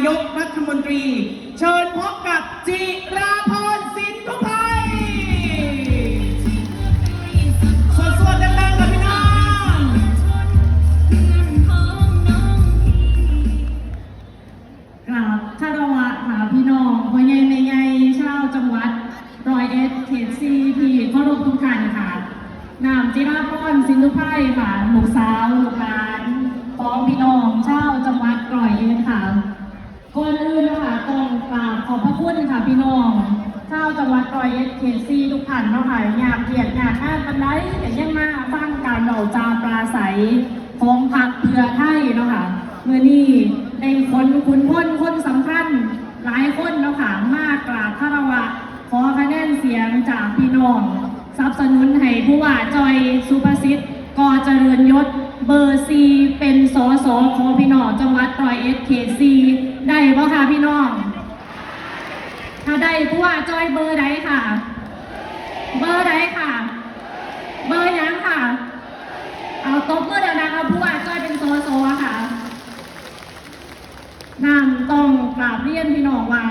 ນາຍົກລັດຖະມົນຕີ ເຊີນພົບກັບ ຈິລາພອນ ສິນທຸໄພ. ສວດໆ ດັງໆ ເດີພີ່ນ້ອງ. ກາບຄາລະວະ ຫາພີ່ນ້ອງ ພໍ່ໃຫຍ່ແມ່ໃຫຍ່ ຊາວຈັງຫວັດຮ້ອຍເອັດ ເຂດສີ່ ທີ່ເຄົາລົບທຸກທ່ານ. ຂ້າ ນາງ ຈິລາພອນ ສິນທຸໄພ ຂ້າ ລູກສາວ ລູກຫຼານ ຂອງພີ່ນ້ອງຊາວຈັງຫວັດຮ້ອຍເອັດ ຂ້າ. ກ່ອນອື່ນເນາະ ຂ້າ ຕ້ອງກາບຂອບພະຄຸນ ຂ້າ ພີ່ນ້ອງຊາວຈັງຫວັດຮ້ອຍເອັດ ເຂດສີ່ ທຸກທ່ານເນາະ ຂ້າ. ຍາກວຽກຍາກງານປານໃດ ກໍຍັງມາຟັງການເວົ້າຈາປາໄສຂອງພັກເພື່ອໄທເນາະ ຂ້າ. ມື້ນີ້ໄດ້ຂົນຂຸນພົນຄົນສຳຄັນຫຼາຍຄົນເນາະ ຂ້າ ມາກາບຄາລະວະ ຂໍຄະແນນສຽງຈາກພີ່ນ້ອງ ສະໜັບສະໜູນໃຫ້ຜູ້ວ່າຈ່ອຍ ສຸພະສິດ ກໍຈະເລີນຍົດ ເບີສີ່ ເປັນ ສສ ຂອງພີ່ນ້ອງຈັງຫວັດຮ້ອຍເອັດ ເຂດສີ່ ໄດ້ບໍ່ ຂ້າ ພີ່ນ້ອງ? ຖ້າໄດ້ ຜູ້ວ່າຈ່ອຍເບີໃດ ຂ້າ? ເບີໃດ ຂ້າ? ເບີຫຍັງ ຂ້າ? ເອົາ ຕົບມືດັງໆ ເອົາ ຜູ້ວ່າຈ່ອຍເປັນ ສສ ຂ້າ. ນາງຕ້ອງກາບຮຽນພີ່ນ້ອງວ່າ